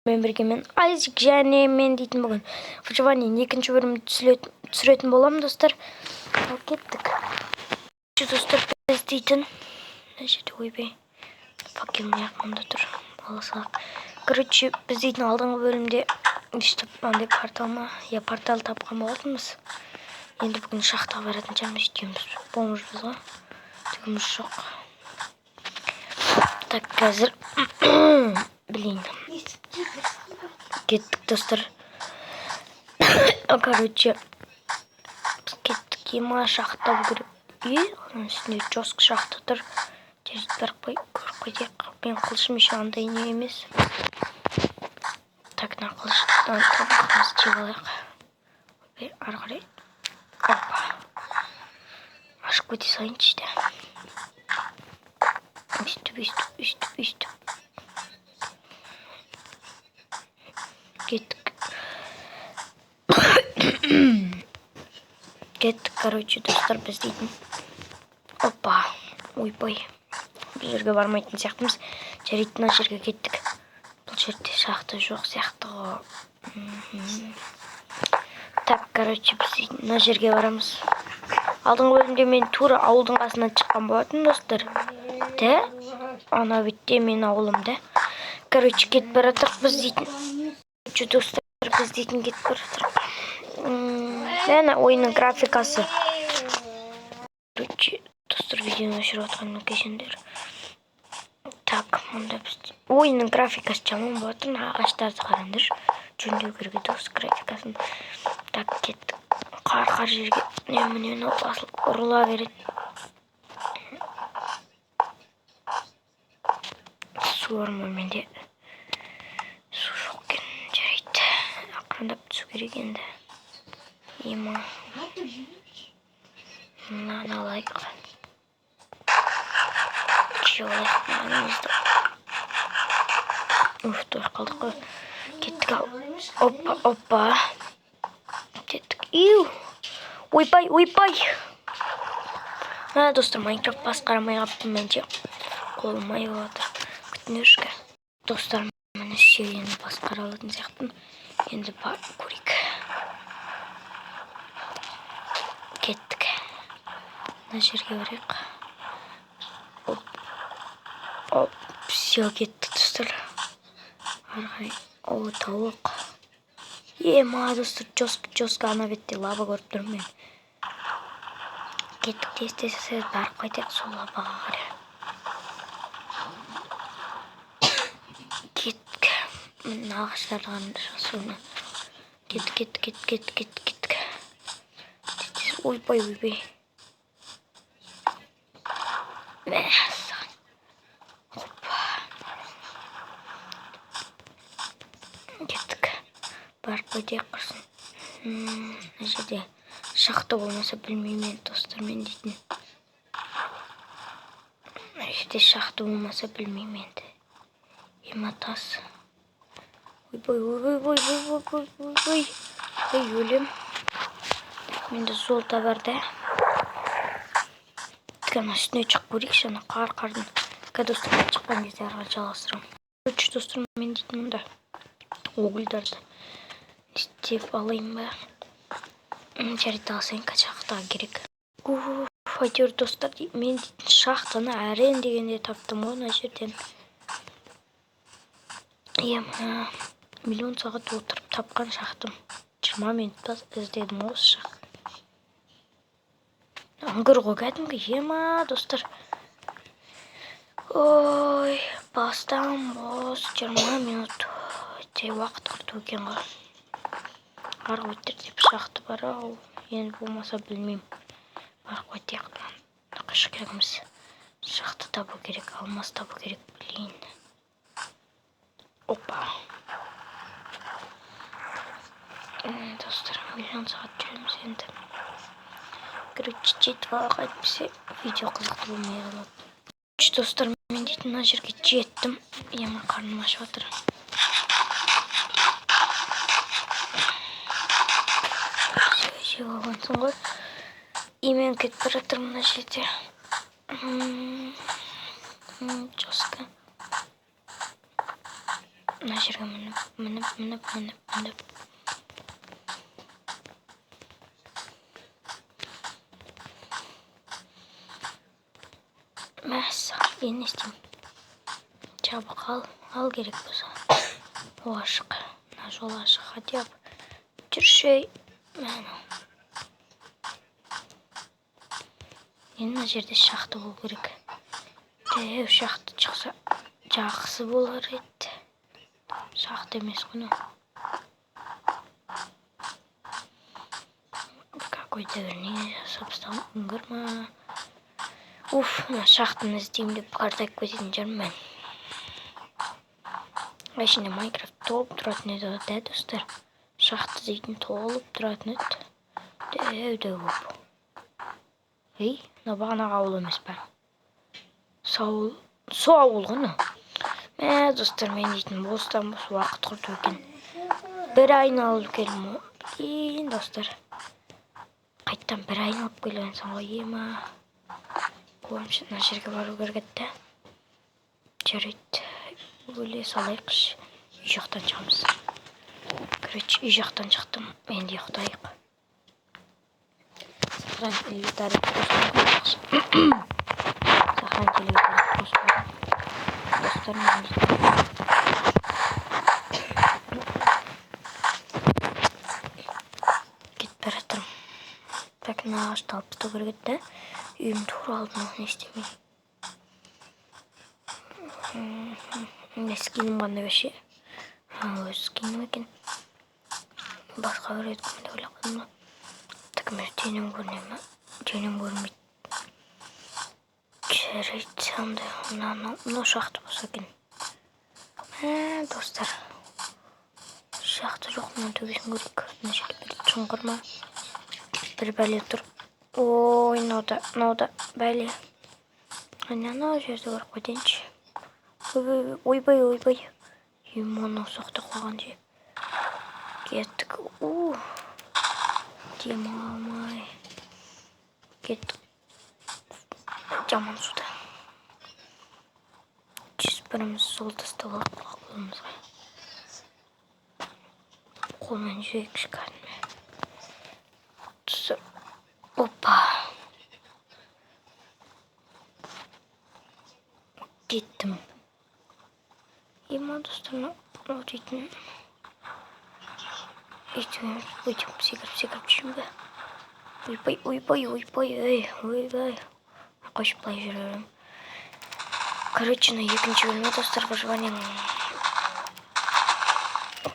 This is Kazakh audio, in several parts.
Мен бірге мен Айзек және мен дейтін бүгін выживание екінші бөлімін түсіретін боламын, достар. Ал кеттік. Достар, біз дейтін мына жерде, ойбай, факел неғып мында тұр, ала салайық. Короче, біз дейтін алдыңғы бөлімде өйстіп андай портал ма, иә, портал тапқан болатынбыз. Енді бүгін шахтаға баратын шығармыз, өйткені біз бомжбыз ғой, түгіміз жоқ. Так, қазір, блин, кеттік, достар. Короче, біз кеттік. Ема, шахта табу керек. И ананың үстінде жестко шахта тұр. Жарайды, барып қой, көріп қайтайық. Менің қылышым еще андай не емес. Так, мына қылыштан тамағымызды жеп алайық. Ойбай, ары қарай, опа, ашып кете салайыншы да. Өйстіп, өйстіп, өйстіп, өйстіп кеттік, кеттік. Короче, достар, біз дейтін, опа, ойбай, бұл жерге бармайтын сияқтымыз. Жарайды, мына жерге кеттік. Бұл жерде шахта жоқ сияқты ғой. Так, короче, біз дейтін мына жерге барамыз. Алдыңғы бөлімде мен тура ауылдың қасынан шыққан болатын, достар, да. Ана бетте менің ауылым да. Короче, кетіп бара жатырмық біз дейтін. Короче, достар, біз дейтін кетіп бара жатырмық. Міне, ойынның графикасы. Короче, достар, видеоны өшіріп жатқаныма кешіріңдер. Так, мұнда біз, ойынның графикасы жаман болып жатыр. Мына ағаштарды қараңдаршы, жөндеу керек еді осы графикасын. Так, кеттік. Қар, қар жерге не міне мынау басылып ұрыла береді. Су бар ма менде? Су жоқ екен. Жарайды, ақырындап түсу керек енді. Ема, мынаны алайық, жеп алайық нанымызды. Уф, тойып қалдық қой. Кеттік ал. Опа, опа, кеттік. Иу, ойбай, ойбай. Мә, достар, Майнкрафт басқарамай қалыппын мен ше, қолым ай болып жатыр. Күтіңдерші, достар. Міне, все, енді басқара алатын сияқтымын. Енді барып көрейік. Кеттік, мына жерге барайық. Оп, оп, все, кеттік, достар, ары қарай. О, тауық. Ема, достар, жестко, жестко. Ана бетте лава көріп тұрмын мен. Кеттік, тез, тез, тез барып қайтайық сол лаваға қарай. Кеттік. Мына ағаштарды қараңдаршы, суына. Кеттік, кеттік, кеттік, кеттік, кеттік, кеттік, тез, тез. Ойбай, ойбай, мәссаған. Опа, кеттік, барып қайтайық құрсын. Мына жерде шахта болмаса, білмеймін енді, достар. Мен дейтін мына жерде шахта болмаса, білмеймін енді. Ема, тас. Ойбай, ойбай, ойбай, ойбай, ойбай, ой, өлем. Менде золото бар да. Ана үстіне шығып көрейікші, ана қар, қардың. Қазір, достар, шыққан кезде ары қарай жалғастырамын. Короче, достар, мен дейтін мында угольдарды істеп алайын ба? Жарайды, алсайын, қазір шахтаға керек. Уф, әйтеуір, достар, мен дейтін шахтаны әрең дегенде таптым ғой мына жерден. Ема, миллион сағат отырып тапқан шахтам. 20 минут па іздедім ғой осы шахт. Үңгір ғой кәдімгі. Ема, достар, ой, бастан бос 20 минут өте уақыт құрту екен ғой. Арғы беттерде шахта бар ау енді, болмаса, білмеймін. Барып қайтайық. Қашу керекпіз, шахта табу керек, алмаз табу керек, блин. Опа. Достар, миллион сағат жүреміз енді. Короче, жетіп алайық, әйтпесе видео қызықты болмай қалады. Короче, достар, мен дейтін мына жерге жеттім. Ема, қарным ашып жатыр. Все, жеп алғансың ғой. И мен кетіп бара жатырмын мына жерде. Жестко. Мына жерге мініп, мініп, мініп, мініп, мініп. Мәссаған, енді не істеймін? Жабық, ал, ал керек болса. О, ашық. Мына жол ашық, хотя бы. Жүрші, ей. Мә, анау. Енді мына жерде шахта болу керек. Дәу шахта шықса жақсы болар еді. Шахта емес қой мынау. Какой-то бір не жасап тастаған үңгір ма? Уф, мына шахтаны іздеймін деп қартайып кететін шығармын мен. Ішінде Майнкрафт толып тұратын еді ғой, да, достар? Шахта дейтін толып тұратын еді. Дәу дәу болып. Ей, мынау бағанағы ауыл емес па? Сауыл, со ауыл ғой мынау. Мә, достар, мен дейтін бостан бос уақыт құрту екен. Бір айналып келдім ғой. Блин, достар. Қайттан бір айналып келгенсің ғой, ема. Қуаныш, мына жерге бару керек еді да. Жарайды, өле салайықшы. Үй жақтан шығамыз. Короче, үй жақтан шықтым. Енді ұйықтайық. Сохранить инвентарь қосып. Сохранить инвентарь қосып. Достар, мен кетіп бара жатырмын. Так, мына ағашты алып тастау керек еді да. Үйім тура алдына, не істемей. Мына скинім қандай вообще? Өз скинім екен. Басқа біреу деп ойлап қалдым ба? Так, мен денем көріне ма? Денем көрінбейді. Жарайды, андай мынау шахта болса екен. Мә, достар. Шахта жоқ, мына төбесін көрейік. Мына жерде бір шұңқыр ма? Бір бәле тұр. Ой, мынау да, мынау да бәле. Әне анау жерді көріп қайтайыншы. Ойбай, ойбай, ойбай. Ема, соқты қойған же. Кеттік. У. Демалмай. Кеттік. Жаман суда. 101-іміз сол тастап алайық қолымызға. Қолмен жүрейікші кәдімгі. Достар. Опа. Кеттім. Ема, достар, мынау дейтін. Өйтіп секіріп секіріп жүрмін бе? Ойбай, ойбай, ойбай, ей, ойбай. Қойшы, былай жүре беремін. Короче, мына екінші бөлме, достар, выживание.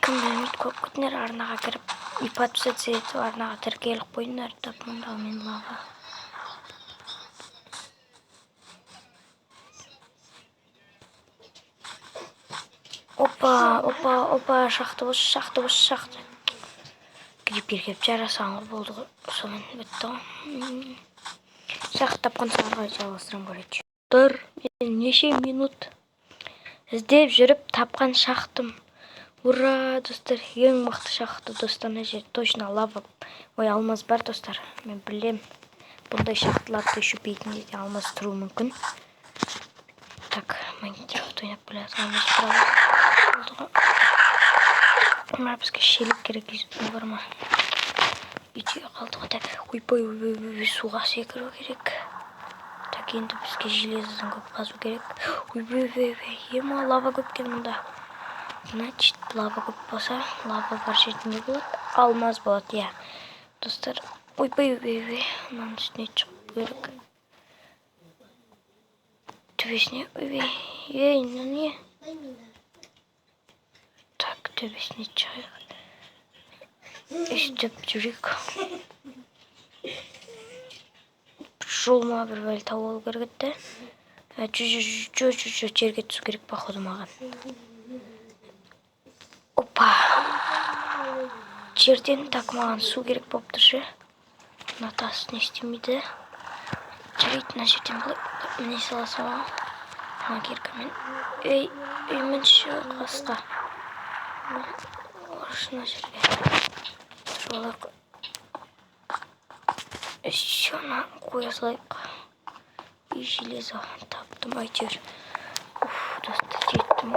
Кім білмейді, көп күтіңдер, арнаға кіріп и подписаться етіп, арнаға тіркеліп қойыңдар. Так, мында мен лава. Опа, опа, опа, шахта болшы, шахта болшы, шахта. Крипер келіп жарасқан ғой, болды ғой. Сонымен бітті ғой. Шахта тапқан соң ары қарай жалғастырамын, короче. Тұр, мен неше минут іздеп жүріп тапқан шахтым. Ура, достар, ең мықты шахта, достар, мына жерде точно лава, ой, алмаз бар, достар. Мен білем. Бұндай шахталарды еще бетінде де алмаз тұруы мүмкін. Так, Майнкрафт ойнап келе жатқанымыз туралы болды ғой. Мына бізге шелек керек бар ма? Үйде қалды ғой. Так, ойбай, ойбай, ойбай, суға секіру керек. Так, енді бізге железодан көп қазу керек. Ойбай, ойбай, ойбай, ема, лава көп екен мұнда. Значит, лава көп болса, лава бар жерде не болады? Алмаз болады, иә. Достар, ойбай, ойбай, ойбай, мынаның үстіне шығу керек. Төбесіне, ойбай, ей, мынау не? Так, төбесіне шығайық. Өйстіп жүрейік. Жол ма бір бәле тауып алу керек еді. Жо, жо, жо, жо, жерге түсу керек, походу, маған. Опа. Жерден, так, маған су керек болып тұр ше. Мына тас не істемейді. Жарайды, мына жерден былай міне сала саламын. Мына киркамен. Ей, ей, мінші қасқа. Мына жерге. Тұрып алайық. Еще мына қоя салайық. И железо таптым әйтеуір. Уф, достар, жеттім.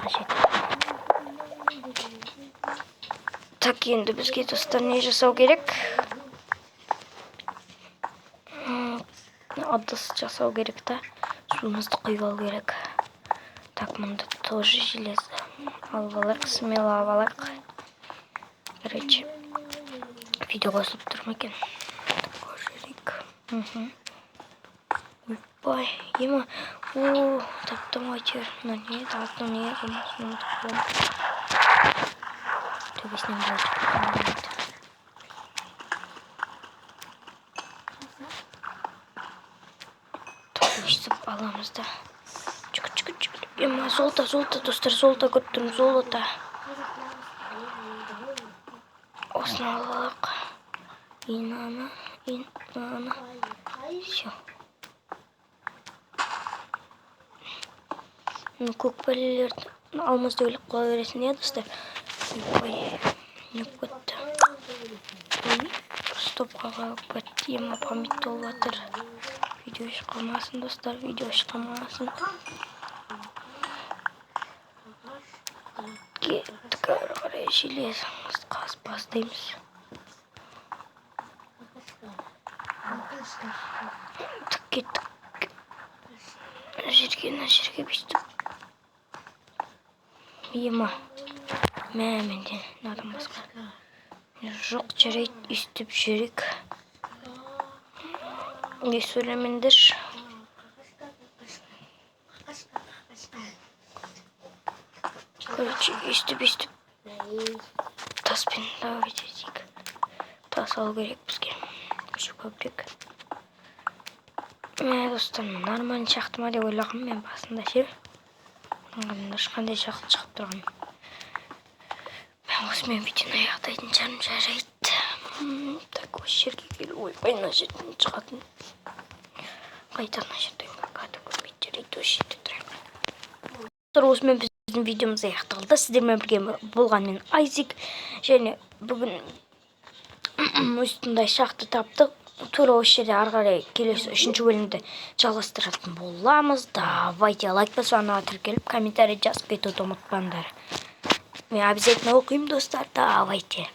Жеттім. Так, енді бізге, достар, не жасау керек? Ыдыс жасау керек та, суымызды құйып алу керек. Так, мында тоже железо алып алайық, смело алып алайық. Короче, видео қосылып тұр ма екен? Көрейік. Ойбай, ема, о, таптым ғой әйтеуір. Мына не, алтын не, болмасын, ұмытып қаламын. Төбесінен былай шығып. Так, өйстіп аламыз да. Жүгір, жүгір, жүгір. Ема, золото, золото, достар, золото көріп тұрмын, золото. Осыны алып алайық. И мынаны, и мынаны. Все. Көк бәлелерді алмаз деп ойлап қоя бересің, иә, достар? Ой, не болып кетті? Ой, стопқа қалып кетті. Ема, память толып жатыр. Видео өшіп қалмасын, достар, видео өшіп қалмасын. Кеттік ары қарай, железомызды қазып бастаймыз. Так, кеттік. Мына жерге, мына жерге бүйтіп. Ема. Мә, менде мынадан басқа жоқ, жарайды, өйстіп жүрейік. Не сөйлемеңдерші. Короче, өйстіп, өйстіп таспен давайте етейік. Тас алу керек бізге. Еще көбірек. Мә, достар, нормально шақты ма деп ойлағанмын мен басында ше. Қараңдаршы, қандай шақты шығып тұрған. Мен осымен видеоны аяқтайтын шығармын, жарайды. Так, осы жерге келіп, ойбай, мына жерден шығатын. Қайта мына жерден кака-то көрмейді, жарайды, осы жерде тұрайық. Достар, осымен біздің видеомыз аяқталды. Сіздермен бірге болған мен, Айзек. Және бүгін осындай шақты таптық. Тура осы жерде ары қарай келесі үшінші бөлімді жалғастыратын боламыз. Давайте лайк басып, арнаға тіркеліп, комментарий жазып кетуді ұмытпаңдар. Мен обязательно оқимын, достар. Давайте.